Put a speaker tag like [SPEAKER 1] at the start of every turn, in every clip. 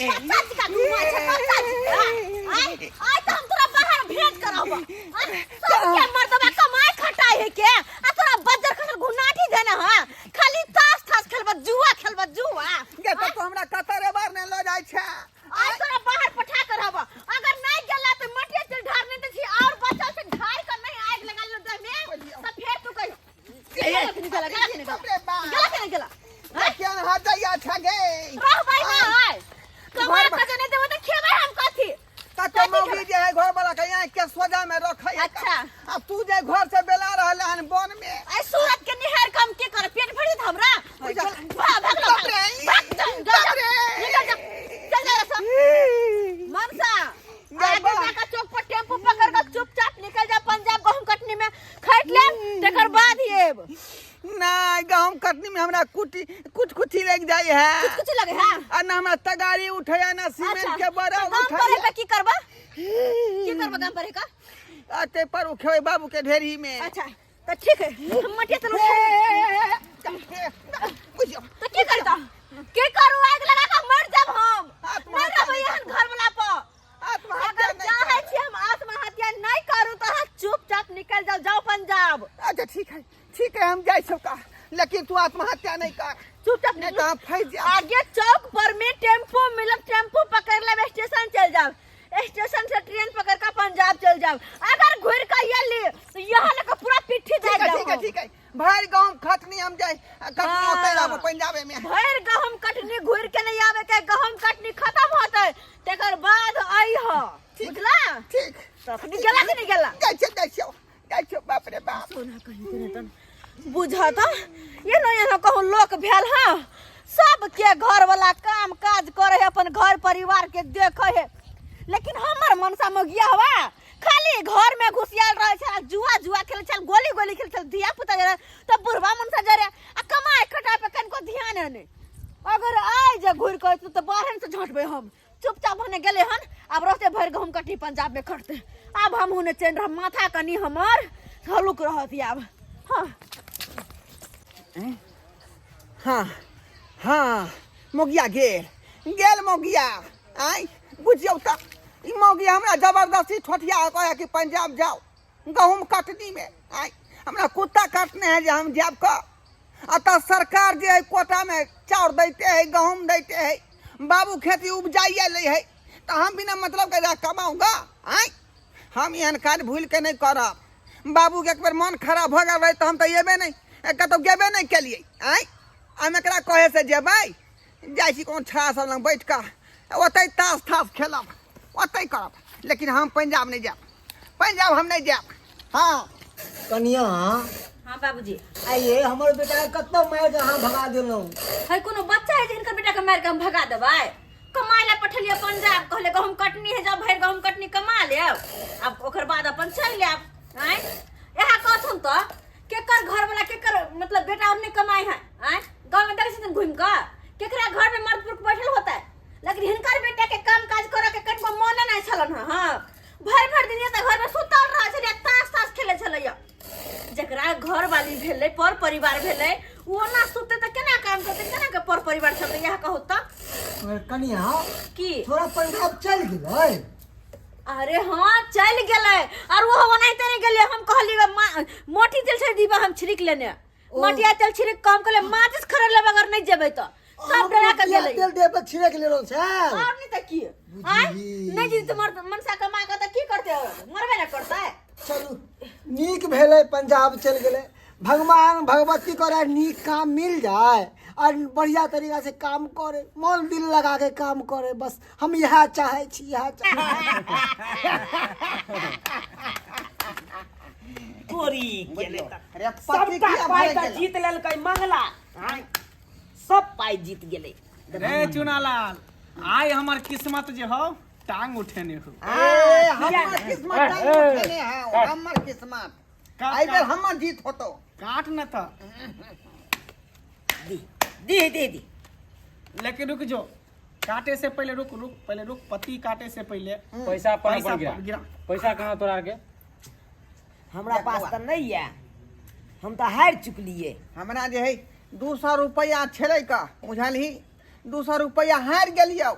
[SPEAKER 1] बच्चा जी का घुमा छै बच्चा जी का आय आय त हम तोरा बाहर भेंट करब सबके मर्दबा कमाई खटाई है के आ तोरा बज्जर खसल घुनाठी देने हां खाली ताश थाश खेलबा जुआ खेलबा जुआ
[SPEAKER 2] गे तो तू हमरा कतरे बार ने लऽ जाइ छै।
[SPEAKER 1] आय तोरा बाहर पठा कर रहब, अगर नहीं गेला तो मटिया तेल ढारने दे छी और बचल से ढार कर नहीं आग लगा लो देह में त फेर तू कहियो गेला कि नहीं गेला, गेला कि नहीं गेला?
[SPEAKER 2] बाप रे बाप।
[SPEAKER 1] गेला कि नहीं गेला?
[SPEAKER 2] केहन हटैया छै गे।
[SPEAKER 1] रहबै ना आय कमा
[SPEAKER 2] घर
[SPEAKER 1] के जे नहीं देबै त खेबै हम कथी?
[SPEAKER 2] कते मौगी जे है घर वाला के आँखि के सोजा में रखै है।
[SPEAKER 1] अच्छा।
[SPEAKER 2] आ तू जे घर से बेला रहल हन वन में।
[SPEAKER 1] आई सूरत के निहार कम के कर पेट भरी त हमरा।
[SPEAKER 2] बुझा।
[SPEAKER 1] भाग भाग
[SPEAKER 2] बाप रे।
[SPEAKER 1] भाग जा जा
[SPEAKER 2] बाप रे।
[SPEAKER 1] निकल जा, चल जा रसा मनसा।
[SPEAKER 2] जा
[SPEAKER 1] आगे
[SPEAKER 2] बा।
[SPEAKER 1] जाकर चौक पर टेम्पू पकड़ कर चुपचाप निकल जा पंजाब, गहूम कटनी में खट ले तकर बाद ही एब।
[SPEAKER 2] नहीं, गहूम कटनी में हमरा कुटी कुछ कुछ लग जाय है।
[SPEAKER 1] कुछ कुछ लगे है।
[SPEAKER 2] आ ना हमरा तगारी उठे है ना सीमेंट
[SPEAKER 1] अच्छा,
[SPEAKER 2] के बड़ा
[SPEAKER 1] तो गाम
[SPEAKER 2] उठे
[SPEAKER 1] पर है की करबा? की करबा गाम पर है का?
[SPEAKER 2] अते पर उठेबै बाबू के ढेरी में।
[SPEAKER 1] अच्छा तो ठीक है, हम मटिया चलो।
[SPEAKER 2] बुझियो।
[SPEAKER 1] तो की करता? की करू? आग लगा के मर जाब हम।
[SPEAKER 2] आत्महत्या
[SPEAKER 1] नहीं रहबै
[SPEAKER 2] नहीं
[SPEAKER 1] एहन घर वाला पर।
[SPEAKER 2] आत्महत्या
[SPEAKER 1] अगर
[SPEAKER 2] नहीं
[SPEAKER 1] चाहे
[SPEAKER 2] कर।
[SPEAKER 1] छी हम आत्महत्या नहीं करू तो अहाँ चुपचाप निकल जाओ, जाओ पंजाब।
[SPEAKER 2] अच्छा ठीक है, ठीक है, हम जाइ सबका, लेकिन तू आत्महत्या नहीं कर।
[SPEAKER 1] चुपचाप
[SPEAKER 2] नहीं तो हम फंस जाब।
[SPEAKER 1] आगे चौक पर में टेम्पू मिलत, टेम्पू पकड़ लेब, स्टेशन चल जाओ, स्टेशन से ट्रेन पकड़ के पंजाब चल जाओ। अगर घुर के अली तो यहाँ लेके पूरा पिट्ठी
[SPEAKER 2] ठीक
[SPEAKER 1] जाय
[SPEAKER 2] है
[SPEAKER 1] जाओ।
[SPEAKER 2] ठीक है, ठीक है, भरि गाँव खटनी हम जाए कटनी
[SPEAKER 1] हाँ।
[SPEAKER 2] होते रहब पंजाबे में।
[SPEAKER 1] भरि गहूम कटनी घुर के नहीं आवे के, गहूम कटनी खत्म होते तकर बाद आई हो।
[SPEAKER 2] ठीक।
[SPEAKER 1] बुझला?
[SPEAKER 2] ठीक।
[SPEAKER 1] तखनी गेला कि नहीं गेला?
[SPEAKER 2] जाइ छियौ, जाइ छियौ, जाइ छियौ, बाप रे बाप।
[SPEAKER 1] सोना कहीं के नहीं तन बुझत ये न यहाँ कहूँ लोक भेल। हाँ, सबके घर वाला काम काज करे है, अपन घर परिवार के देखे है, लेकिन हमर मनसा मगिया हवा खाली घर में घुसियाल रहे छल, जुआ जुआ खेले छल, गोली गोली खेले छल, धिया पुता जरे तो बुढ़वा मनसा जरे आ कमाए खटाए पे कनको ध्यान है नहीं। अगर आए जे घुर के तो बाहर से झटबे हम। चुपचाप होने गेले हन, अब रहते भर गहूम कटनी पंजाब में खटते। अब हम हुने चैन रह, माथा कनी हमर हलुक रहत आब। हाँ
[SPEAKER 2] हाँ हाँ, मोगिया गेल गेल मोगिया। आय बुझियौ तऽ ई मौगी हमरा जबरदस्ती ठोठिया कहे कि पंजाब जाओ गहूम कटनी में। आय हमरा कुत्ता काटने है जे हम जाब कऽ। अतः सरकार जे है कोटा में चाउर दैते है, गहूम दैते है, बाबू खेती उपजाइए लै है, तऽ हम बिना मतलब के जा कमाऊंगा? आय हम एहन काज भूल के नहीं करब। बाबूके एक बेर मन खराब भऽ गेल रहै तऽ हम तऽ एबे नहि, कतहु गेबे नहि केलियै। आँय हम एकरा कहे से जेबै? जाइ छी कोनो छड़ा सब लग बैठ कऽ ओतहि ताश थाश खेलब, ओतहि करब, लेकिन हम पंजाब नहि जायब, पंजाब हम नहि जायब। हाँ
[SPEAKER 3] कनिया।
[SPEAKER 1] हाँ बाबूजी।
[SPEAKER 3] आइए हमर बेटा के कतौ मारि के अहाँ भगा देलहुँ।
[SPEAKER 1] है कोनो बच्चा है जे हिनकर बेटा के मारि के हम भगा देबै? कमाए ला पठलियै पंजाब, कहले गहूम कटनी है, जब भरि गहूम कटनी कमा लेब आब ओकर बाद अपन चलि आयब। आँय इएह कहथुन तऽ केकर घर वाला केकर मतलब बेटा और नहीं कमाए है? आँय गाँव में देखै छथिन घूमि कऽ केकरा घर में मर्द पुरुष बैठल होता है, लेकिन हिनकर बेटा के काम काज करे के कनिको मोने नहीं छलन। हँ हाँ, भरि भरि दिन तऽ घर में सुतल रहै छलै, ताश ताश खेलै छलैया। जकरा घर वाली भेलै, पर परिवार भेलै, ओ ओना सुतते तऽ केना काम करतै, केना के पर परिवार चलतै? इएह कहू तऽ।
[SPEAKER 3] कनिया।
[SPEAKER 1] की?
[SPEAKER 3] थोड़ा पंजाब चलि गेलै?
[SPEAKER 1] अरे हाँ चलि गेलै, और वो ओनाहिते नहि गेलै। हम कहलियै मोटी तेल छै दीबा, हम छिड़क लेने मटिया तेल छिड़क कम कहलियै माचिस खरीद लेब अगर नहि जेबै तऽ। सब डरा के गेलै।
[SPEAKER 3] तेल देह पर छिड़क लेलहुँ छै।
[SPEAKER 1] और नहि तऽ की? आँय नहि जी तऽ मनसा कमा कऽ तऽ की करतै? मरबे ने करतै।
[SPEAKER 3] चलू नीक भेलै पंजाब चलि गेलै। भगवान भगवती करे नीक काम मिल जाए और बढ़िया तरीका से काम करे, मन दिल लगा के काम करे, बस हम इएह चाहै छी, इएह चाहै।
[SPEAKER 4] तोरी गेलै तऽ।
[SPEAKER 2] अरे पति
[SPEAKER 4] सबटा
[SPEAKER 2] किया
[SPEAKER 4] पाइ
[SPEAKER 2] भरि
[SPEAKER 4] तऽ
[SPEAKER 2] गेल?
[SPEAKER 4] जीत लेलकै मंगला। आँय, सब पाइ जीत गेलै।
[SPEAKER 5] रे चुनालाल, आइ हमर किस्मत जे हो टांग उठेने हो।
[SPEAKER 2] ए, हमर किस्मत टांग उठेने है, हमर किस्मत।
[SPEAKER 5] काट,
[SPEAKER 2] एहि बेर
[SPEAKER 5] काट।
[SPEAKER 2] हमर जीत होतो।
[SPEAKER 5] काट न तऽ।
[SPEAKER 4] दी दी दी दी।
[SPEAKER 5] लेकिन रुक जो, काटे से पहले रुक रुक पहले रुक, पति काटे से पहले
[SPEAKER 6] पैसा अपन
[SPEAKER 5] पैसा
[SPEAKER 6] अपन गिरा।
[SPEAKER 5] गिरा।
[SPEAKER 6] पैसा कहाँ तोरा के?
[SPEAKER 4] हमरा पास तऽ नहि यऽ, हम तऽ हारि चुकलियै।
[SPEAKER 2] हमरा जे है 200 रुपैआ छलै का बुझलही, 200 रुपैआ हारि गेलियौ।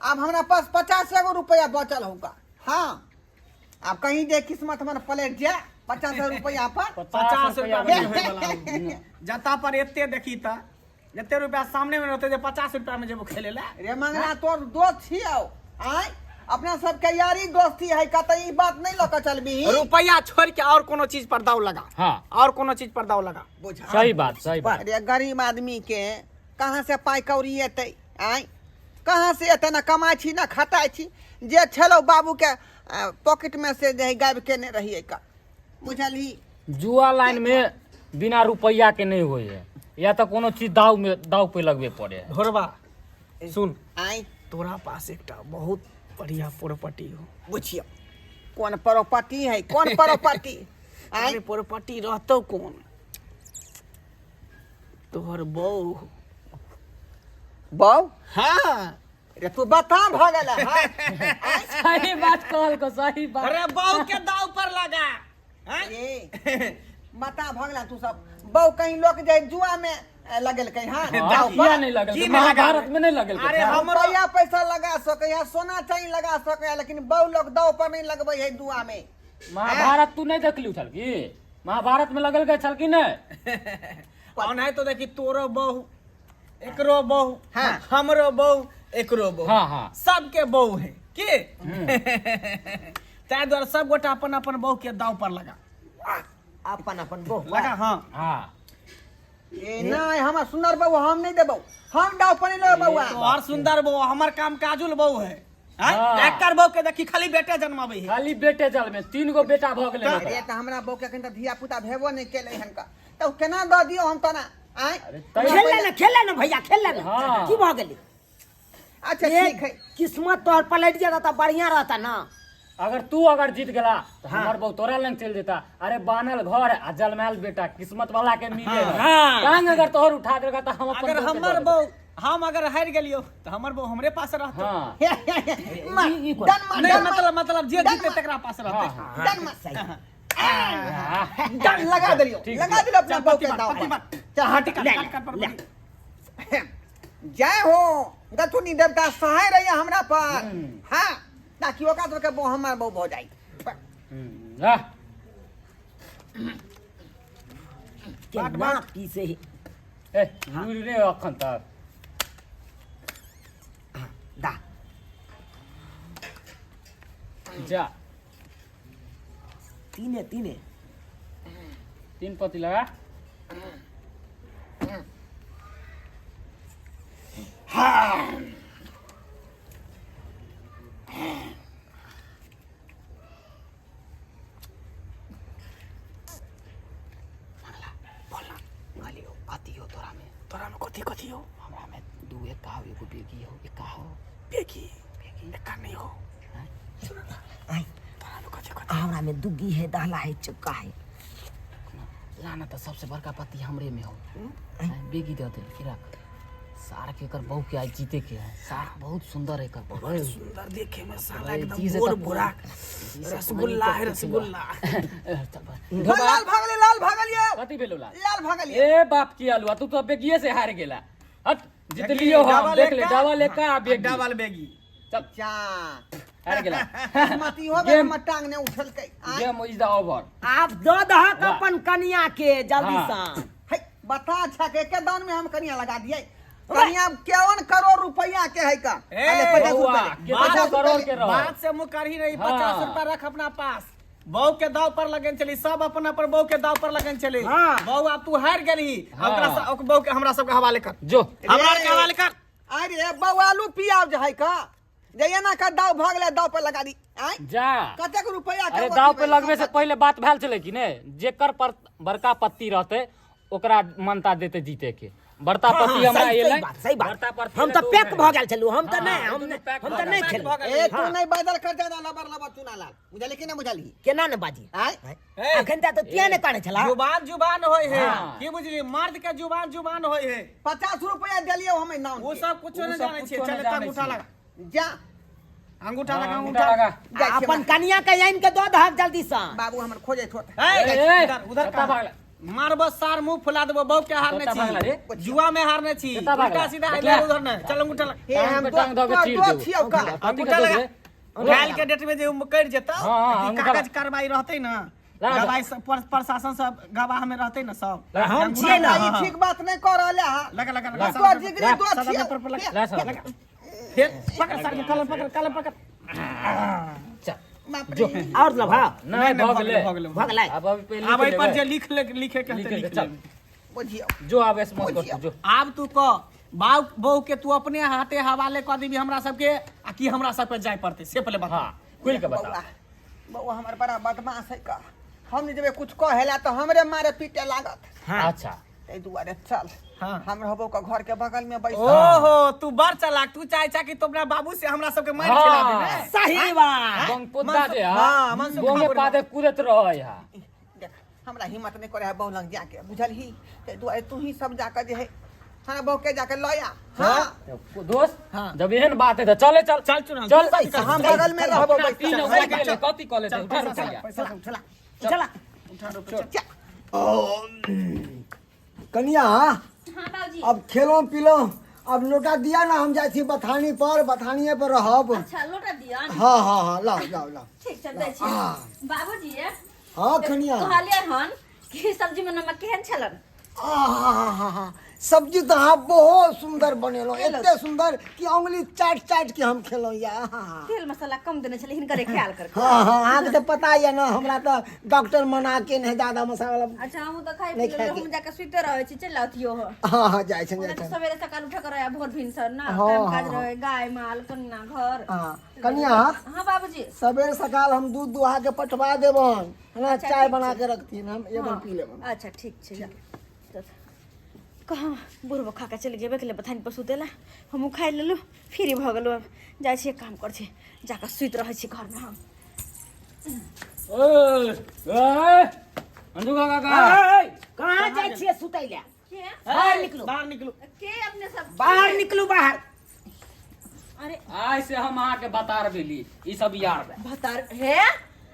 [SPEAKER 2] आब हमरा पास 50 गो रुपया बचल होगा। हाँ आब कहीं जे किस्मत हमर पलट जाए 50 रुपया पर।
[SPEAKER 5] 50 रुपया में नहीं होय वाला हो। जता पर एते देखी त जते रुपया सामने में रहते जे 50 रुपया में जेबो खेले ला।
[SPEAKER 2] रे मंगला तोर दोस्त छियौ, आय अपना सबके यारी दोस्ती है का, त ई बात नहीं लऽ के चलबी।
[SPEAKER 5] रुपया छोड़ के और कोनो चीज पर दाव लगा।
[SPEAKER 6] हाँ।
[SPEAKER 5] और कोनो चीज पर दाव लगा।
[SPEAKER 2] बुझा।
[SPEAKER 6] सही बात, सही बात।
[SPEAKER 2] अरे गरीब आदमी के कहाँ से पाई कौड़ी एतै? आय कहाँ से एतै? ना कमाइ छी ना खटाइ छी, जे छलौ बाबू के पॉकेट में से जे है गायब केने रहियै का, बुझलही?
[SPEAKER 6] जुआ लाइन में बिना रुपया के नहीं होय है, या तो कोनो चीज दाव में दाव पे लगबे पड़े है।
[SPEAKER 5] ढोरबा सुन,
[SPEAKER 2] आय
[SPEAKER 5] तोरा पास एकटा बहुत बढ़िया प्रॉपर्टी हो।
[SPEAKER 2] बुझियौ कोन प्रॉपर्टी है, कोन प्रॉपर्टी? आय
[SPEAKER 5] अरे प्रॉपर्टी रहतौ कोन, तोहर बहू।
[SPEAKER 2] बहू?
[SPEAKER 5] हाँ।
[SPEAKER 2] रे तू बता भऽ गेल हाँ?
[SPEAKER 6] सही बात कहल को, सही बात।
[SPEAKER 5] अरे बहू के दाव पर लगा। हाँ?
[SPEAKER 2] ए, बता भऽ गेल तू सब। बहू कहीं लोक जाए जुआ में लगेलकै। हाँ,
[SPEAKER 6] हाँ,
[SPEAKER 2] दाव
[SPEAKER 6] किया
[SPEAKER 2] पर।
[SPEAKER 6] नहीं लगेलकै?
[SPEAKER 5] की नहीं लगा?
[SPEAKER 6] महाभारत में नहीं लगेलकै।
[SPEAKER 5] अरे हमरो
[SPEAKER 2] रुपया पैसा लगा सकै है, सोना चांदी लगा सकै है, लेकिन बहू लोग दाव पर नहीं लगबै है जुआ में।
[SPEAKER 6] महाभारत तू नहीं देखली छल की? महाभारत में लगेलकै छल की नहीं?
[SPEAKER 5] ओनाहि तो देखी तोरो बहू, एकरो बहू,
[SPEAKER 2] हाँ।
[SPEAKER 5] हमरो बहू, एकरो बहू,
[SPEAKER 6] हाँ, हाँ।
[SPEAKER 5] सबके बहू है की, ताहि दुआरे सब गोटा अपन अपन बहू के दाव पर लगा।
[SPEAKER 4] अपन अपन बहू
[SPEAKER 5] लगा। हाँ।
[SPEAKER 6] हाँ।
[SPEAKER 2] ए नहीं, हमर सुंदर बहू हम नहीं देबौ, हम दाव पर नहीं लगबौ बउआ।
[SPEAKER 5] तोहर सुंदर बहू, हमर काम काजुल बहू है।
[SPEAKER 6] हाँ।
[SPEAKER 5] एकर बहू के देखी खाली बेटे जन्माबै है।
[SPEAKER 6] खाली बेटे जलमे, 3 गो बेटा भऽ गेलै।
[SPEAKER 2] अरे तऽ हमरा बहू के एखन तऽ धिया पुता भेबो नहि केलै हन का, तऽ केना दऽ दियौ हम तना? आँय?
[SPEAKER 6] अरे तै-
[SPEAKER 4] खेल ले ना, खेल ले ना भैया, खेल ले ना।
[SPEAKER 6] हाँ।
[SPEAKER 4] की भऽ गेलै?
[SPEAKER 2] अच्छा
[SPEAKER 4] ए,
[SPEAKER 2] ठीक है।
[SPEAKER 4] किस्मत तोहर पलट जाता तऽ बढ़िया रहता ना।
[SPEAKER 6] अगर तू अगर जीत गेला तो हमर बहू तोरा लंग चल जेता। अरे बानल घर आ जलमायल बेटा किस्मत वाला के मिले है।
[SPEAKER 5] हाँ।
[SPEAKER 6] टांग अगर तोहर उठा देलका तो हम अपन
[SPEAKER 5] अगर
[SPEAKER 6] बहू के
[SPEAKER 5] हमर
[SPEAKER 6] दऽ देबै।
[SPEAKER 5] बहू, हम अगर हारि गेलियो तो हमर बहू हमरे पास रहतौ।
[SPEAKER 6] हाँ।
[SPEAKER 2] मार, डन मार,
[SPEAKER 5] नहीं
[SPEAKER 2] डन मार,
[SPEAKER 5] मतलब मतलब जे
[SPEAKER 2] डन
[SPEAKER 5] जीते
[SPEAKER 2] मार।
[SPEAKER 5] तकरा पास रहतै।
[SPEAKER 6] हाँ,
[SPEAKER 2] डन मार।
[SPEAKER 4] सही।
[SPEAKER 6] हाँ।
[SPEAKER 2] डन लगा देलियो,
[SPEAKER 6] ठीक,
[SPEAKER 2] लगा देलियो अपना
[SPEAKER 5] चल,
[SPEAKER 2] बहू के
[SPEAKER 5] पति
[SPEAKER 2] दाव
[SPEAKER 5] मार, पति
[SPEAKER 2] पर।
[SPEAKER 5] मार।
[SPEAKER 2] चल, हट,
[SPEAKER 5] काट,
[SPEAKER 4] ले,
[SPEAKER 5] काट, काट, पर
[SPEAKER 4] ले।
[SPEAKER 5] पति।
[SPEAKER 2] जय हो गथुनी देवता सहाय रहिए हमरा पर। हाँ, ताकि ओकरा सबके बहू हमर बहू भऽ जाए।
[SPEAKER 6] वाह।
[SPEAKER 4] केना पीसे है।
[SPEAKER 6] ए, लूरि रे अखन तक।
[SPEAKER 4] दा।
[SPEAKER 6] जा।
[SPEAKER 4] तीने तीने।
[SPEAKER 6] 3 पत्ती लगा।
[SPEAKER 2] हाँ।
[SPEAKER 6] कथी हो तोरा में?
[SPEAKER 5] तोरा में कथी कथी हो?
[SPEAKER 6] हमरा में 2 एक हो, एगो बेगी हो, एक हो।
[SPEAKER 5] बेगी? एका नहीं हो।
[SPEAKER 4] आय।
[SPEAKER 5] तोरा में कथी कथी?
[SPEAKER 4] हमरा में दुग्गी है, दहला है, चक्का है।
[SPEAKER 6] लाना तो सबसे बड़का पत्ती हमरे में हो। बेगी दे दे की रख। सार के एकर बहू के आज जीते के है। सार बहुत सुंदर है एकर बहू।
[SPEAKER 5] बड़ सुंदर देखे में साला,
[SPEAKER 6] अरे
[SPEAKER 5] एकदम
[SPEAKER 6] जी से
[SPEAKER 5] गोर
[SPEAKER 6] तो
[SPEAKER 5] भूरा
[SPEAKER 6] जी से
[SPEAKER 5] रसगुल्ला है,
[SPEAKER 6] पानी तक
[SPEAKER 5] रसगुल्ला।
[SPEAKER 6] चल बा।
[SPEAKER 2] लाल भागले, लाल भागलियो।
[SPEAKER 6] कथी भेलो लाल?
[SPEAKER 2] लाल भागलियो।
[SPEAKER 6] ए बाप की आलुआ, तू तो बेगिए से हार गेला। हट, जीत लियो हम।
[SPEAKER 5] डबल
[SPEAKER 6] देख ले,
[SPEAKER 5] एका,
[SPEAKER 6] डबल एका आ बेगी।
[SPEAKER 5] डबल बेगी।
[SPEAKER 6] चल।
[SPEAKER 2] जा।
[SPEAKER 6] हार गेला।
[SPEAKER 2] किस्मत इहो बेर
[SPEAKER 6] गेम-
[SPEAKER 2] हमर टांग ने उठलकै। आँय?
[SPEAKER 6] Game is the over.
[SPEAKER 4] आब दऽ दहक
[SPEAKER 6] वाह।
[SPEAKER 4] अपन कनिया के जल्दी
[SPEAKER 6] हाँ।
[SPEAKER 4] सँ।
[SPEAKER 2] है, बता अच्छा के एके दान में हम कनिया लगा दिए। कनिया 51 करोड़ रुपया के है का।
[SPEAKER 5] ए,
[SPEAKER 2] अरे 50
[SPEAKER 6] बउआ,
[SPEAKER 2] रुपया ले।
[SPEAKER 6] कितना
[SPEAKER 2] 50
[SPEAKER 6] करोड़
[SPEAKER 2] रुपया
[SPEAKER 6] के
[SPEAKER 2] ले।
[SPEAKER 6] रहो।
[SPEAKER 5] बात से मुँह करही नहीं, 50
[SPEAKER 6] हाँ।
[SPEAKER 5] रुपया रख अपना पास। बहू के दाव पर लगन चली, सब अपन अपन बहू के दाव पर लगन चली।
[SPEAKER 4] हाँ।
[SPEAKER 5] बहू अब तू हार गेलही,
[SPEAKER 6] हाँ।
[SPEAKER 5] ओकरा बहू के हमरा सबके हवाले कर।
[SPEAKER 6] जो।
[SPEAKER 5] हमरा के हवाले कर।
[SPEAKER 2] अरे बउआ आलू पियाज है का, जे एना का दाव भऽ गेलै दाव पर लगा दी। आँय?
[SPEAKER 6] जा।
[SPEAKER 2] कतेक रुपया के
[SPEAKER 6] अरे
[SPEAKER 2] अथी
[SPEAKER 6] दाव पे
[SPEAKER 2] भेल?
[SPEAKER 6] लगबे से पहले बात भेल छलै कि ने, जेकर पर बड़का पत्ती रहते ओकरा मानता देते जीते के। बड़का
[SPEAKER 4] हाँ,
[SPEAKER 6] पत्ती हमरा
[SPEAKER 4] सही- सही
[SPEAKER 6] एलै।
[SPEAKER 4] बात, सही बात।
[SPEAKER 6] बड़का पत्ती
[SPEAKER 4] हम
[SPEAKER 6] एलै
[SPEAKER 4] तऽ
[SPEAKER 6] तो
[SPEAKER 4] पैक
[SPEAKER 6] ओ
[SPEAKER 4] भऽ गेल छलहुँ, हम तऽ
[SPEAKER 6] हाँ,
[SPEAKER 4] नहि, हम
[SPEAKER 6] दुनू
[SPEAKER 4] नहि,
[SPEAKER 6] पैक
[SPEAKER 4] हम
[SPEAKER 6] भऽ
[SPEAKER 4] तऽ
[SPEAKER 6] गेल।
[SPEAKER 4] नहि
[SPEAKER 5] पैक
[SPEAKER 4] खेलहुँ।
[SPEAKER 5] भऽ गेल।
[SPEAKER 2] ए तू नहीं बदल कर जाना लबर लबर चुना लाल, बुझली कि नहीं बुझली?
[SPEAKER 4] केना ने बाजी?
[SPEAKER 2] आँय?
[SPEAKER 5] ए,
[SPEAKER 4] अखन तक तऽ किया ने काने छला?
[SPEAKER 5] जुबान जुबान होय है।
[SPEAKER 6] हाँ।
[SPEAKER 5] की बुझली, मर्द के जुबान जुबान होय है।
[SPEAKER 2] 50 रुपया देलियो हम नाम
[SPEAKER 5] वो
[SPEAKER 2] के।
[SPEAKER 5] सब कुछो
[SPEAKER 6] उ
[SPEAKER 5] नहीं
[SPEAKER 6] सब
[SPEAKER 5] जाने छियै।
[SPEAKER 6] कुछो
[SPEAKER 5] चल
[SPEAKER 6] नहि
[SPEAKER 5] एतऽ
[SPEAKER 6] जानै
[SPEAKER 5] अंगूठा
[SPEAKER 6] छियै।
[SPEAKER 5] लगा।
[SPEAKER 2] जा।
[SPEAKER 5] अंगूठा
[SPEAKER 6] हाँ,
[SPEAKER 5] लगा,
[SPEAKER 6] अंगूठा
[SPEAKER 5] अंगूठा
[SPEAKER 6] लगा।
[SPEAKER 2] जाइ छियै
[SPEAKER 4] अपन कनिया के आनि के दऽ दहक जल्दी सँ।
[SPEAKER 2] बाबू हमर खोजे छोट।
[SPEAKER 5] ए,
[SPEAKER 6] ए,
[SPEAKER 5] उधर उधर
[SPEAKER 6] कतऽ
[SPEAKER 5] कहाँ?
[SPEAKER 6] भागलै?
[SPEAKER 5] मारबो सार मुंह फुला देबो, बहु के हारने
[SPEAKER 6] कत्ता भागला
[SPEAKER 5] छी
[SPEAKER 6] रे?
[SPEAKER 5] जुआ में हारने छी।
[SPEAKER 6] कत्ता भागला?
[SPEAKER 5] उल्टा सीधा
[SPEAKER 6] देखला?
[SPEAKER 5] इधर उधर नहीं, चल अंगूठा लगा।
[SPEAKER 2] हे हम
[SPEAKER 6] टांग पे टांग धऽ के
[SPEAKER 2] तो
[SPEAKER 6] चीर
[SPEAKER 2] तो
[SPEAKER 6] देबो।
[SPEAKER 2] छियौ का
[SPEAKER 6] कथी के
[SPEAKER 5] अंगूठा
[SPEAKER 6] दोष
[SPEAKER 5] लगा।
[SPEAKER 6] रे?
[SPEAKER 5] काल्हि के डेट में जे उ करि जेतौ,
[SPEAKER 6] हाँ, हाँ,
[SPEAKER 5] ई
[SPEAKER 6] अंगूठा
[SPEAKER 5] कागज
[SPEAKER 6] लगा।
[SPEAKER 5] कार्रवाई रहतै ना,
[SPEAKER 6] लगा।
[SPEAKER 5] गवाही सब प्रशासन सब गवाह में रहतै ना सब।
[SPEAKER 6] लगा।
[SPEAKER 4] हम छियै ना।
[SPEAKER 2] ई ठीक बात नहीं कर रहले हा।
[SPEAKER 5] लगा लगा लगा।
[SPEAKER 2] तो जिगरी दो
[SPEAKER 5] सादा
[SPEAKER 2] छियौ।
[SPEAKER 5] पेपर पर लगा।
[SPEAKER 6] ला साला।
[SPEAKER 5] फिर पकड़ सार के कलम पकड़, कलम पकड़।
[SPEAKER 6] चल
[SPEAKER 2] बाप रे।
[SPEAKER 6] जो
[SPEAKER 4] और लब हाँ
[SPEAKER 6] नहीं,
[SPEAKER 5] नहीं,
[SPEAKER 6] भऽ गेलै।
[SPEAKER 5] भऽ गेलै,
[SPEAKER 4] भऽ गेलै।
[SPEAKER 6] आब अभी पहिले
[SPEAKER 5] आब एहि पर
[SPEAKER 6] लिख
[SPEAKER 5] जे
[SPEAKER 6] लेबै।
[SPEAKER 5] लिख ले, लिखे के हेतै,
[SPEAKER 6] लिखे के,
[SPEAKER 5] लिख
[SPEAKER 6] चल।
[SPEAKER 5] लेबै।
[SPEAKER 2] बुझियौ।
[SPEAKER 6] जो आब स्मोक कर तू, जो।
[SPEAKER 5] आब तू कह, बाऊ बहू के तू अपने हाथे हवाले कऽ देबी हमरा सबके आ कि हमरा सबके जाय पड़तै, से पहिले बता।
[SPEAKER 6] हाँ, खुलि के बता।
[SPEAKER 2] बौआ, बौआ हमर बड़ा बदमाश है का, हम नहि जेबै कुछ कहे ला तऽ हमरे मारे पीटे लागत।
[SPEAKER 4] हाँ।
[SPEAKER 6] अच्छा।
[SPEAKER 2] ताहि दुआरे चल।
[SPEAKER 5] हाँ।
[SPEAKER 2] हम रहबो के घर के बगल में बैसल।
[SPEAKER 5] ओहो, तू बड़ चालाक, तू चाहे चा कि तू अपना बाबू से हमरा सबके मार खिला दे ने।
[SPEAKER 4] सही बात।
[SPEAKER 6] बंगपोदा जे हा,
[SPEAKER 5] हाँ, मनसुख
[SPEAKER 6] गोंगे
[SPEAKER 5] ठाकुर।
[SPEAKER 6] पादे कूदत रहै हा।
[SPEAKER 2] देख, हमरा हिम्मत नहीं करे है बहू लग जाके, बुझलही? ताहि दुआरे तू ही सब जाके जे है हमरा बहू के जाके लऽ आ। हाँ।
[SPEAKER 6] दोस्त,
[SPEAKER 5] हाँ।
[SPEAKER 6] जब एहन बात है तऽ चले चल।
[SPEAKER 5] चल चुना।
[SPEAKER 6] चल।
[SPEAKER 2] हम बगल में रहबो
[SPEAKER 6] अपना
[SPEAKER 2] बैसल।
[SPEAKER 6] तीन
[SPEAKER 5] चल,
[SPEAKER 6] उगल
[SPEAKER 5] चल,
[SPEAKER 6] गेलै, कथी कऽ लेतै?
[SPEAKER 5] चल,
[SPEAKER 6] उठा
[SPEAKER 5] पैसा
[SPEAKER 6] रुपैआ।
[SPEAKER 5] पैसा सब,
[SPEAKER 4] चला चला।
[SPEAKER 5] उठा रुपैआ।
[SPEAKER 2] चल।
[SPEAKER 3] कनिया।
[SPEAKER 1] हाँ बाबूजी।
[SPEAKER 3] अब खेलो पीलो, अब लोटा दिया ना, हम जाइ छी बथानी पर, बथानिए पर रहब।
[SPEAKER 1] अच्छा, लोटा दिया?
[SPEAKER 3] हाँ हाँ हाँ, लाओ लाओ लाओ।
[SPEAKER 1] ठीक छै, दै छी।
[SPEAKER 3] हाँ।
[SPEAKER 1] बाबूजी।
[SPEAKER 3] हाँ कनिया।
[SPEAKER 1] कहलियै हन कि सब्जी में नमक केहन छलन?
[SPEAKER 3] आहा, सब्जी तऽ अहाँ बहुत सुंदर बनेलहुँ, एते सुंदर कि उंगली चाटि चाटि के हम खेलहुँ या।
[SPEAKER 1] तेल मसाला कम देने छलै, हिनकरे ख्याल कर।
[SPEAKER 3] हाँ हाँ, अहाँके तऽ पता यऽ ने, हमरा तऽ डॉक्टर मना केने है ज्यादा मसाला।
[SPEAKER 1] अच्छा, हमहूँ तऽ खाइ
[SPEAKER 3] नहि
[SPEAKER 1] पी
[SPEAKER 3] खायके।
[SPEAKER 1] हम जाके सुते रहै छी, चलि आउतियो हो।
[SPEAKER 3] हाँ हाँ, जाइ छनि,
[SPEAKER 1] ओना
[SPEAKER 3] जाइ
[SPEAKER 1] तऽ
[SPEAKER 3] छनि।
[SPEAKER 1] सवेरे सकाल उठे के रहै, भोर भिनसर ना।
[SPEAKER 3] हाँ,
[SPEAKER 1] काम काज
[SPEAKER 3] हाँ,
[SPEAKER 1] रहै, गाय माल कन्ना घर।
[SPEAKER 3] हाँ कनिया।
[SPEAKER 1] हाँ बाबूजी।
[SPEAKER 3] सबेर सकाल हम दूध दुहा के पठवा देबन है ना।
[SPEAKER 1] अच्छा,
[SPEAKER 3] चाय
[SPEAKER 1] ठीक
[SPEAKER 3] बना
[SPEAKER 1] छै।
[SPEAKER 3] के रखथिन, हम एक
[SPEAKER 1] हाँ।
[SPEAKER 3] पी लेबन।
[SPEAKER 1] अच्छा, ठीक छै, जा। तऽ कहाँ बुढ़बो खा कऽ चलि गेबे केलै बथान पर सुतै लए, हमहूँ खाइ लेलहुँ, फ्री भऽ गेलहुँ। आब जाइ छियै, काम करै छी, जाकऽ सुति रहै छी घरमे हम।
[SPEAKER 6] ओए, ओए, अंजू काका।
[SPEAKER 4] कहाँ जाइ छियै सुतै लए?
[SPEAKER 1] के?
[SPEAKER 4] बाहर निकलू।
[SPEAKER 5] बाहर निकलू।
[SPEAKER 1] के अपने सब?
[SPEAKER 4] बाहर निकलू, बाहर।
[SPEAKER 1] अरे,
[SPEAKER 6] आइ से हम अहाँके बता भेली ई सब यार।
[SPEAKER 1] भतार हे,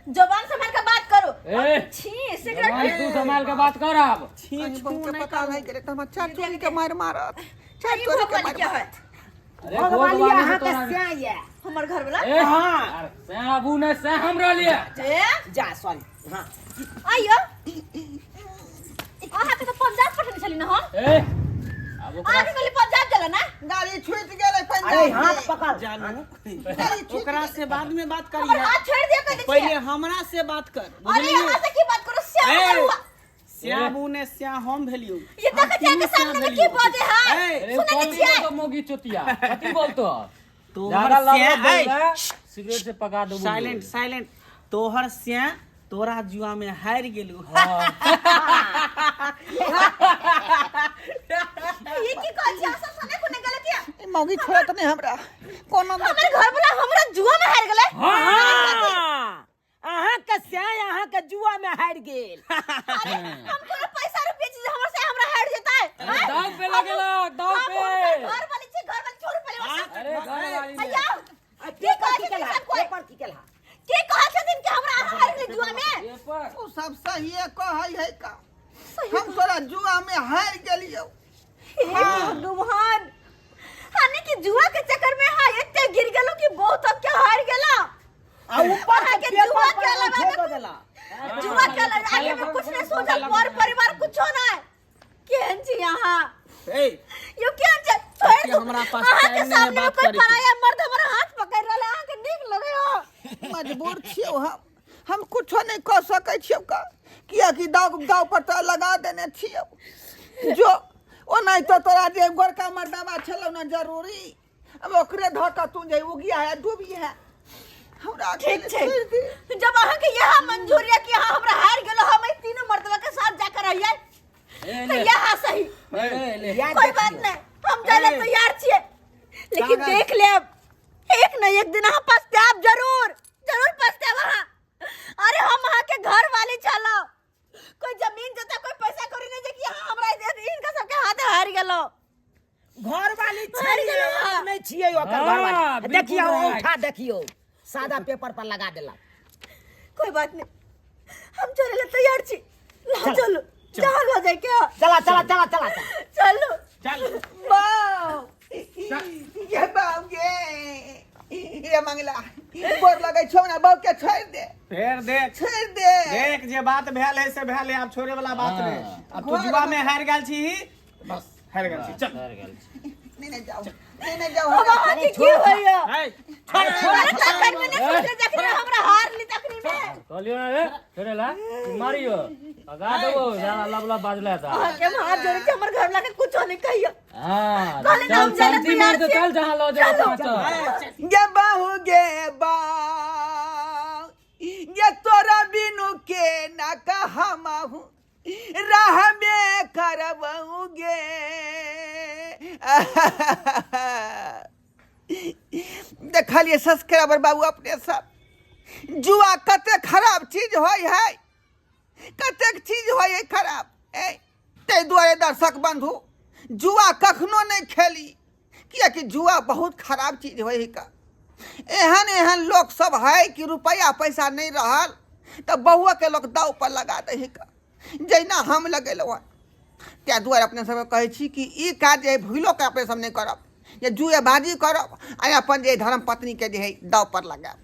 [SPEAKER 1] जबान संभाल के बात करो।
[SPEAKER 6] ए,
[SPEAKER 1] छी
[SPEAKER 6] जवान
[SPEAKER 1] सिगरेट।
[SPEAKER 6] तू संभाल के बात कर आब।
[SPEAKER 5] छी
[SPEAKER 2] कहीं
[SPEAKER 5] छू
[SPEAKER 2] बहू के
[SPEAKER 5] नहीं
[SPEAKER 2] पता
[SPEAKER 5] करू।
[SPEAKER 2] नहीं करे तऽ हमर चार चोरी के मारि मारत, चार
[SPEAKER 1] ई
[SPEAKER 2] चोरी के
[SPEAKER 1] भोगवाली
[SPEAKER 2] मारि
[SPEAKER 1] क्या है?
[SPEAKER 2] मारत।
[SPEAKER 6] अरे
[SPEAKER 4] भगवानी
[SPEAKER 6] भोगवानी
[SPEAKER 4] अहाँके
[SPEAKER 6] तोरा-
[SPEAKER 4] स्याह यऽ।
[SPEAKER 1] हमर घर वाला।
[SPEAKER 6] ए,
[SPEAKER 4] हाँ।
[SPEAKER 6] अरे से आबू ने से हम रहलिए।
[SPEAKER 1] ए
[SPEAKER 4] जा, सॉरी, हाँ।
[SPEAKER 1] आइयो, अहाँके तऽ पंजाब पठेने छली ना हम।
[SPEAKER 6] ए, आब ओकरा
[SPEAKER 1] अहाँके कहली पंजाब चला ना।
[SPEAKER 2] गाड़ी छूटि गेलै
[SPEAKER 4] अरे
[SPEAKER 2] पंजाब
[SPEAKER 4] हाथ
[SPEAKER 2] के।
[SPEAKER 4] पकड़।
[SPEAKER 5] जानू,
[SPEAKER 2] गाड़ी छूटि
[SPEAKER 5] ओकरा से बाद में बात
[SPEAKER 1] हमर
[SPEAKER 5] करिए।
[SPEAKER 1] हाथ छोड़ दिया, कह दै
[SPEAKER 5] पहले
[SPEAKER 1] छियै।
[SPEAKER 5] हमरा से बात कर,
[SPEAKER 1] अरे
[SPEAKER 5] बुझलियै?
[SPEAKER 1] अहाँ से की बात करू? श्याम
[SPEAKER 5] ए,
[SPEAKER 1] हमर हुआ।
[SPEAKER 5] श्यामू ने श्या हम भेलियौ।
[SPEAKER 1] ये देखै छियै अहाँके सामने में की बजै है।
[SPEAKER 5] ए,
[SPEAKER 6] अरे
[SPEAKER 1] सुनै
[SPEAKER 6] कथी
[SPEAKER 1] छियै?
[SPEAKER 6] बोलतो मोगी चोतिया, कथी बोलतो?
[SPEAKER 5] तोहर
[SPEAKER 6] ज्यादा
[SPEAKER 5] श्या
[SPEAKER 6] लबलब
[SPEAKER 5] ए,
[SPEAKER 6] बोलले, सिगरेट से पका देबो।
[SPEAKER 5] Silent silent. तोहर श्या तोरा जुआ में हारि गेलू।
[SPEAKER 1] ये की कहै छियै? अहाँ सब सुनै कोने गेलै किया?
[SPEAKER 2] ई मौगी छोड़त नहि हमरा कोनो।
[SPEAKER 1] हमर घर वाला हमरा जुआ में हारि गेलै।
[SPEAKER 4] हाँ, अहाँके स्याह अहाँके जुआ में हारि गेल।
[SPEAKER 1] अरे, हम कोनो पैसा रुपया चीज हमर से हमरा हारि जेतै?
[SPEAKER 6] अरे दाव पे लगेलक, दाव
[SPEAKER 1] हम
[SPEAKER 6] पे।
[SPEAKER 1] हुनकर घर वाली छी, घर वाली छोड़ू पहिले ओसब।
[SPEAKER 6] अरे घर वाली ने।
[SPEAKER 1] आइयो,
[SPEAKER 4] आ,
[SPEAKER 1] की
[SPEAKER 4] पेपर
[SPEAKER 1] कहै
[SPEAKER 4] की
[SPEAKER 1] छथिन
[SPEAKER 4] केलहा?
[SPEAKER 1] सब कोइ?
[SPEAKER 4] पेपर की केलहा?
[SPEAKER 1] की कहै छथिन कि हमरा अहाँ हारि गेलै जुआ में?
[SPEAKER 6] पेपर।
[SPEAKER 2] ओ सब सहिए कहै है का, हम तोरा जुआ में हारि गेलियौ।
[SPEAKER 1] हे भगवान, हानि कि जुआ के चक्कर में हाँ एते गिर गेलो कि बहुत अब के हार गेला।
[SPEAKER 4] आ ऊपर से
[SPEAKER 1] अहाँके
[SPEAKER 4] पेपर
[SPEAKER 1] जुआ
[SPEAKER 4] पर
[SPEAKER 1] के अलावा
[SPEAKER 4] अंगूठो दऽ देला।
[SPEAKER 1] जुआ के अलावा आगे में कुछ नहीं सोचल, पर परिवार कुछो नहीं। केहन छी अहाँ?
[SPEAKER 5] ए,
[SPEAKER 1] यो केहन छै? छोड़ दू।
[SPEAKER 5] हमरा पास
[SPEAKER 1] अहाँके
[SPEAKER 5] टाइम नहीं है
[SPEAKER 1] सामने में
[SPEAKER 5] बात
[SPEAKER 1] कोई
[SPEAKER 5] करे के।
[SPEAKER 1] पराया मर्द हमर हाथ पकड़ रहल है, अहाँके नीक लगे हो?
[SPEAKER 2] मजबूर छियौ हम, हम कुछो नहीं कऽ सकै छियौ का, कियाकि दाव दाव पर तऽ लगा देने छियौ। जो ओनाहितो तोरा जे गोरका मर्दाबा छलौ ने जरूरी, अब ओकरे धऽ कऽ तू जे उगिया है डूबी है, हमरा
[SPEAKER 1] ठीक
[SPEAKER 2] अकेले
[SPEAKER 1] छै।
[SPEAKER 2] छोड़ि दे।
[SPEAKER 1] जब अहाँके यह मंजूर है कि अहाँ हमरा हार गेलो, हम एहि तीनों मर्दवा के साथ जाकर रहिए,
[SPEAKER 6] ए,
[SPEAKER 1] तऽ
[SPEAKER 6] ले।
[SPEAKER 1] यह सही।
[SPEAKER 6] ए, ले।
[SPEAKER 4] याद
[SPEAKER 1] कोई बात
[SPEAKER 4] देखियौ।
[SPEAKER 1] नहीं, हम जाए ला तैयार छियै, लेकिन
[SPEAKER 5] कागज।
[SPEAKER 1] देख लेब, एक न एक दिन अहाँ पछताएब, जरूर जरूर पछताएब अहाँ। अरे, हम अहाँ के घर वाली छलहुँ, कोई जमीन जता, कोई पैसा कौड़ी नहीं जे कि अहाँ हमरा इनका सबके हाथे हारि गेलो।
[SPEAKER 4] घर वाली
[SPEAKER 1] हारि
[SPEAKER 4] छियै।
[SPEAKER 1] गेलहुँ अहाँ।
[SPEAKER 4] नहि छियै ओकर
[SPEAKER 6] हाँ,
[SPEAKER 4] घर वाली।
[SPEAKER 6] बिल्कुल
[SPEAKER 4] देखियौ,
[SPEAKER 6] right।
[SPEAKER 4] अंगूठा देखियौ, सादा पेपर पर लगा देलक।
[SPEAKER 1] कोई बात नहीं, हम चले ला तैयार छी, ला चलो। जहाँ लऽ जाइके है।
[SPEAKER 4] चला चला चला चला चला
[SPEAKER 1] चलू
[SPEAKER 5] चल
[SPEAKER 2] बाऊ ये बाऊ गे ये मंगला गोर लगै छौ ना बाऊ के छोड़ दे
[SPEAKER 5] फेर देख
[SPEAKER 2] छोड़ दे
[SPEAKER 5] देख जे बात भेल है से भेल है आब छोड़े वाला बात
[SPEAKER 6] हाँ।
[SPEAKER 5] नहीं अब तू जुआ में हार गेल छी बस हार गेल छी चल
[SPEAKER 6] हारि गेल छी।
[SPEAKER 2] नहीं नहीं जाओ नहीं नहीं जाओ
[SPEAKER 1] अब
[SPEAKER 2] हमरा
[SPEAKER 1] अहाँके की होइया
[SPEAKER 5] है छोड़
[SPEAKER 1] अरे तखन में नहि सोचले जखनी हमरा हार ली तखनी में
[SPEAKER 6] कहलियो ना रे छोड़े ला तू मारियो भगा देबो साला लब लब बाजले त
[SPEAKER 1] अहाँके हम हाथ जोड़ै छी हमर घर वाला के कुछो नहि कहियो
[SPEAKER 6] हां
[SPEAKER 1] कहली ना
[SPEAKER 6] चल
[SPEAKER 1] हम जाय ला
[SPEAKER 6] शांति
[SPEAKER 1] तैयार
[SPEAKER 6] मार के
[SPEAKER 1] छी।
[SPEAKER 6] चल जहां लो जाओ तहाँ चल
[SPEAKER 2] गे बाहु गे बाऊ गे तोरा बिनु के ना कहमाहु राह में करबहु गे देखलिए सब्सक्राइबर बाबू अपने सब जुआ कते खराब चीज होइ है कतेक चीज होइ है खराब ए ताहि दुआरे दर्शक बंधु जुआ कखनो नहि खेली किएकि जुआ बहुत खराब चीज होइ है का एहन एहन लोक सब है कि रुपैआ पैसा नहि रहल तऽ बहुओके लोक दाव पर लगा दै है का जहिना हम लगेलहुँ हँ ताहि दुआरे अपने सबके कहै छी कि ई काज जे है भूलोके अपने सब नहि करब जे जुएबाजी करब आ अपन जे धर्म पत्नीके जे है दाव पर लगायब।